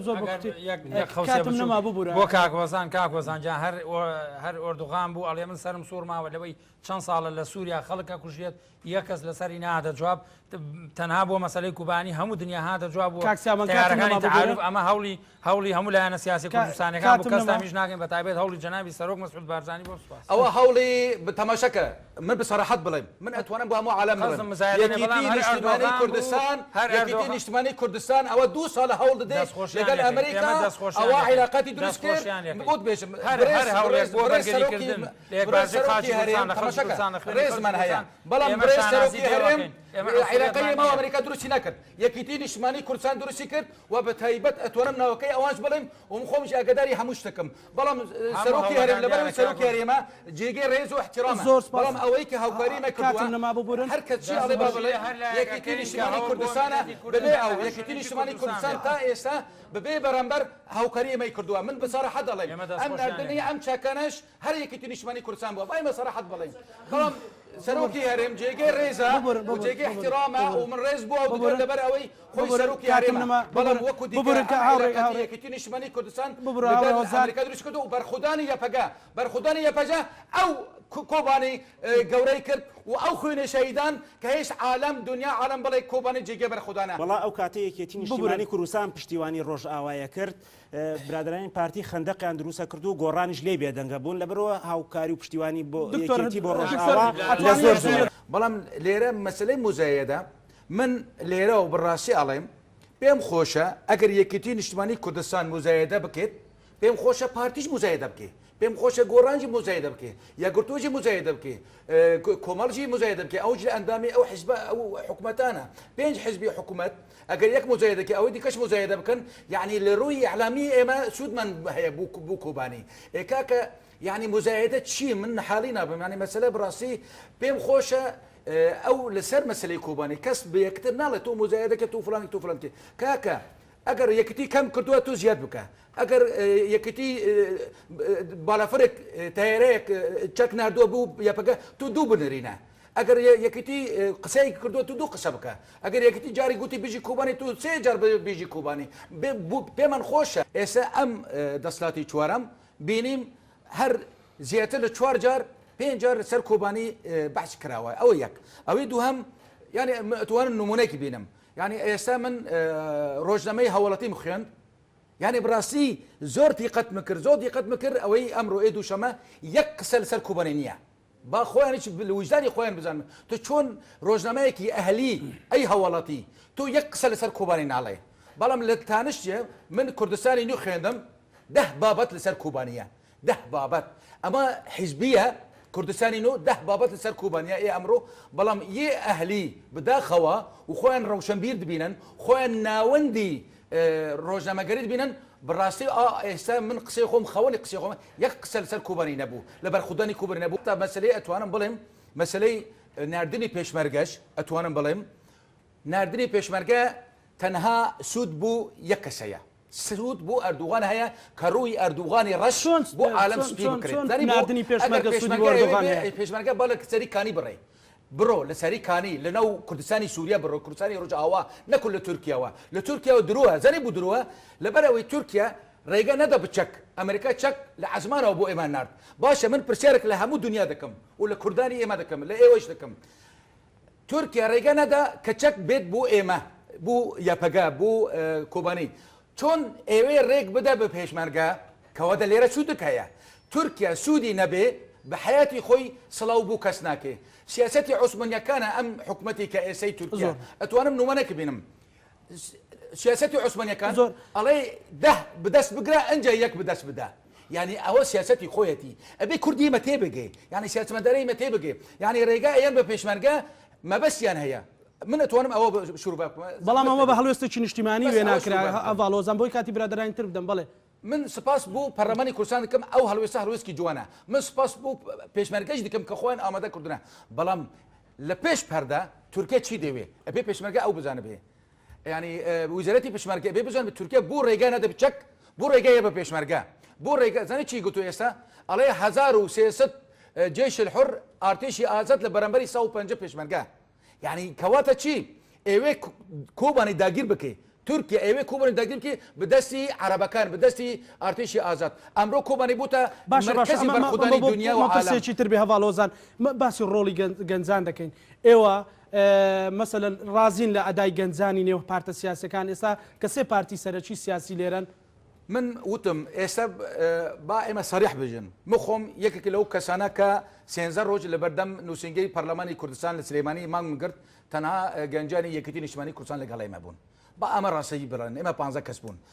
زۆر بە ئەگەر کورتی یەک یەک قەوسێ کاتم بچووک نەما ببورە. بۆ کاک هۆزان کاک هۆزان گیان هەر هەر ئۆردوغان بوو ئەڵێ من سەرم سوڕ ماوە لەوەی چەند ساڵە لە سووریا خەڵک ئەکوژرێت یەک کەس لەسەری نەهاتە جواب تەنها بۆ مەسەلەی کوبانی هەموو دنیا هاتە جواب و کاک سیامان کاتم تەیارەکانی نەما ببورە. تەعارف ئەمە هەوڵی هەوڵی هەموو لایەنە سیاسی کوردستانیەکان بوو کاتم کەس نەما. تامیش ناکەین بە تایبەت هەوڵی جەنابی سەرۆک مەسعود بارزانی بۆ سوپاس. ئەوە هەوڵی تەماشاکە من بە سەراحەت بڵێم من ئەتوانم بۆ هەموو عالەم قەزم بڵێم مزایدە نیە بەڵام یەکیتی هەر نیشتیمانی ئەردۆغان بوو کوردستان هەر یەکیتی ئەردۆغان نیشتمانی کوردستان ئەوە دوو ساڵە هەوڵ دەدەی دەستخۆشیان لەگەڵ لێکەین ئەمریکا ئێمە دەستخۆشیان ئەوە لێکەین عیلاقاتی دروست کرد دەستخۆشیان لێکەین بۆت بێژم هەر بڕێز هەر هەوڵێک بڕێز بۆ بڕێز بەرگری سەرۆکی کردن لە بڕێز یەکپارچەی سەرۆکی خاکی هەرێم کوردستان لە خەڵکی تەماشاکە کوردستان لە خوێنی خەڵکی ڕێزمان هەیە کوردستان بەڵام ئێمە بڕێز شانازی سەرۆکی پێوە هەرێم ئەکەین ئێمە عیلاقەی عەنسوریەتمان ئێمە و نییە. ئەمریکا دروستی نەکرد یەکیتی نیشتمانی کوردستان دروستی کرد و بە تایبەت ئەتوانم ناوەکەی ئەوانش بڵێم و من خۆمیش ئاگاداری هەموو شتەکەم بەڵام هەموو سەرۆکی هەرێم هەوڵەکان لەبەرئەوەی دیارە کاک سەرۆکی هۆزان. هەرێمە جێگەی ڕێز و ئیحتیرامە زۆر سپاس. بەڵام ئەوەی کە هاوکاری نەکردووە کاتم نەما ببورن. هەر کەس چی ئەڵێ با دەستخۆشی بڵێ لە هەر لایەک یەکێتی ئەکەین کە نیشتمانی هەوڵ بۆ کوردستانە میللەتی کورد بەبێ بدات ئەو لە هەر یەکێتی شوێنێکی نیشتمانی کوردستان کوردستان بێت. تا ئێستا بەبێ بەرامبەر هاوکاری ئێمەی کردووە من بە سەراحەت ئەڵێم ئێمە ئەم دەستخۆشیان ناردنی لێکەین. ئەم چەکانەش هەر یەکێتی نیشتمانی کوردستان بووە با ئێمە سەراحەت بڵێین بەڵام سەرۆکی هەرێم جێگەی ڕێزە ببورن و ببورن جێگەی ببورن احترامە و ببورن من ڕێز بۆ ئەو دەگرم ببورن لەبەر ئەوەی خۆی ببورن سەرۆکی کاتم هەرێمە نەما بەڵام ببورن وەکو دیکە ببورن کە ئەم هاوڕێ عیلاقاتی هاوڕێ یەکێتی نیشتمانی کوردستان ببورە هاوڕێ لەگەڵ هۆزان ئەمریکا دروست کردو و بەرخودانی یەپەگە بەرخودانی یەپەجە ئەو کۆبانی گەورەی کرد و ئەو خوێنی شەهیدان کە هێشت عالەم دنیا عالەم بڵێ کۆبانی جێگەی بەرخودانە. وەڵا ئەو کاتەی یەکێتی ببورن. نیشتیمانی کوردستان پشتیوانی ڕۆژئاوایە کرد برادەرانی پارتی خەندەقیان دروسە کرد و گۆڕانیش لێی بێدەنگە بوون لەبەرئەوە هاوکاری و پشتیوانی بۆ دکتۆر یەکێتی بۆ دکتۆر ڕۆژئاوا لە ئەتوانی زۆر یەک زۆرە. جوملە بەڵام لێرە مەسەلەی موزایەدە من لێرە و بەڕاستی ئەڵێم پێم خۆشە ئەگەر یەکێتی نیشتمانی کوردستان موزایەدە بکێت پێم خۆشە پارتیش موزایەدە بکێ پێم خۆشە گۆڕانجی موزایەدە بکێ یەکگرتووجی موزایەدە بکێ کۆمەڵجی موزایەدە بکێ ئەوج لە ئەندامی ئەو حزبە ئەو حکومەتانە پێنج حزبی حکومەت ئەگەر یەک موزایەدە کە ئەوەی دیکەش موزایەدە بکەن یعنی لە ڕووی ئیعلامی ئێمە سوودمان هەیە بۆ بۆ کۆبانی ئێ کاکە یعنی موزایەدە چی من حاڵی نابم یعنی مەسەلە بەڕاستی پێم خۆشە ئەو لەسەر مەسەلەی کۆبانی کەس بە یەکتر ناڵێ تۆ موزایەدەکە تۆ فلانی تۆ فلان کاکە ئەگەر یەکێتی کەم کردووە تۆ زیاد بکە ئەگەر یەکێتی بالافرێک تایرەیەک چەک ناردووە بوو یەپەگە تۆ دوو بنرینە ئەگەر یەکێتی قسەی کردووە تو دوو قسە بکە ئەگەر یەکێتی جاری گوتی بژی کۆبانی تو سێ جار بژی کۆبانی پێمان خۆشە ئێستا ئەم دەسڵاتی چوارەم بینیم هەر زیاتر لە چوار جار پێنج جار لەسەر کۆبانی بەحس کراوە ئەوە یەک ئەوەی دووهەم یعنی ئەتوانم نمونەیەکی بینم یعنی ئێستا من ڕۆژنامەی هەواڵەتیم خوێند یعنی بڕاستی زۆر دیقەتم کرد زۆر دیقەتم کرد ئەوەی ئەمڕۆ ئێ دووشەمە یەک قسە لەسەر کۆبانی نییە با خۆیانیش لە ویژدانی خۆیان بزانن تۆ چۆن ڕۆژنامەیەکی ئەهلی ئەی هەواڵەتی تۆ یەک قسە لەسەر کۆبانی ناڵێ بەڵام لە تانشتێ من کوردستانی نوێ خوێندم ده بابەت لەسەر کۆبانیە ده بابەت ئەمە حیزبیە کوردستانی نۆ ده بابەت لەسەر کۆبانیە ئێ ئەمڕۆ بەڵام یێ ئەهلی بداخەوە و خۆیان ڕەوشەنبیر دبینن خۆیان ناوەندی ڕۆژنامەگەری دبینن بەڕاستی ئا ئێستا من قسەی خۆم خاوەنی قسەی خۆم یەک قسە لەسەر کۆبانی نەبوو لە بەرخودانی کۆبانی نەبوو تا مەسەلەی ئەتوانم بڵێم مەسەلەی ناردنی پێشمەرگەش ئەتوانم بڵێم ناردنی پێشمەرگە تەنها سوود بۆ یەک کەسەیە سوود بۆ ئەردوغان هەیە کە ڕووی ئەردوغانی ڕەش چۆن بۆ عالەم چۆن سپی چۆن بکرێت چۆن زانی بۆ ناردنی ئەگەر پێشمەرگە سوودی بۆ پێشمەرگە ئەردۆغان هەیە؟ پێشمەرگە با لە سەری کانی بڕێ بڕۆ لە سەری کانی لە ناو کوردستانی سووریا بڕۆ کوردستانی ڕۆژئاوا نەکو لە تورکیاوە لە تورکیاوە درووە زانی بۆ درووە لەبەر ئەوەی تورکیا ڕێگە نەدا بە چەک ئەمریکا چەک لە عەزمانەوە بۆ ئێمە نارد باشە من پرسیارێک لە هەموو دنیا دەکەم و لە کوردانی ئێمە دەکەم لە ئێوەش دەکەم تورکیا ڕێگە نەدا کە چەک بێت بۆ ئێمە بۆ یەپەگە بۆ کۆبانی چۆن ئێوێ ڕێک بدە بە پێشمەرگە کەواتە لێرە سوودک هەیە تورکیا سوودی نەبێ بە حەیاتی خۆی سڵاو بۆ کەس ناکێ سیاسەتی عوسمانیەکانە ئەم حکومەتی کە ئێسەی تورکیا زۆر. ئەتوانم نمونەک بینم سیاسەتی عوسمانیەکان زۆر. ئەڵێ دە بدەست بگرە ئەنجا یەک بدەست بدە یعنی ئەوە سیاسەتی خۆیەتی ئەبێ کوردی ئێمە تێبگەی یعنی سیاسەتمەدارە ئێمە تێبگەی یعنی ڕێگا ئەیەن بە پێشمەرگە مەبەستیان هەیە من ئەتوانم ئەوە شروع بکەم بەڵام ئەمە بە هەڵوێستێکی نیشتیمانی بەس وێنا ئەوە کرا شروع بکەم. هەڤاڵ هۆزان بۆی کاتی برادەرانی تر بدەم بەڵێ من سپاس بۆ پەرلەمانی کوردستان دەکەم ئەو هەڵوێستە هەڵوێستکی جوانە من سپاس بۆ پێشمەرگەش دەکەم کە خۆیان ئامادە کردنە بەڵام لە پێش پەردە تورکیا چی دەوێ ئەبێ پێشمەرگە ئەو بزانبێ یعنی وزارەتی پێشمەرگە ئەبێ بزانبێ تورکیا بۆ ڕێگا نەدە چەک بۆ ڕێگایە بە پێشمەرگە بۆ ڕێگا زانی چی گوتو ئێستا ئەڵێ 1300 جيش الحر ئارتێشی ئازاد لە بەرامبەری 150 پێشمەرگە یعنی کەواتە چی ئێوێ کۆبانی داگیر بکەی. تورکیا ئەیەوێ کۆبانی داگیر بکێ بە دەستی عەرەبەکان، بە دەستی ئارتێشی ئازاد. ئەمرۆ کۆبانی بووتە باشە باشە مەرکەزی ئەمە ئەمە بەرخودانی بۆ دونیا و عالەم. مەترسیەکی تر بێ هەڤاڵ هۆزان مە باسی ڕۆڵی گەنجان دەکەین ئێوە مەسەلەن ڕازین لە ئەدای گەنجانی نێو پارتە سیاسەکان ئێستا کە سێ پارتی سەرەکی سیاسی لێرەن؟ من وتم ئێستا با ئێمە سەریح بژن من خۆم یەکێک لەو کەسانە کە سێنزە ڕۆژ لە بەردەم نووسینگەی پەرلەمانی کوردستان لە سلێمانی مانگم گرت تەنها گەنجانی یەکێتی نیشتمانی کوردستان لەگەڵ ئێمە بوون با ئەمە ڕاستەی بڵێن ئێمە 15 کەس بوون.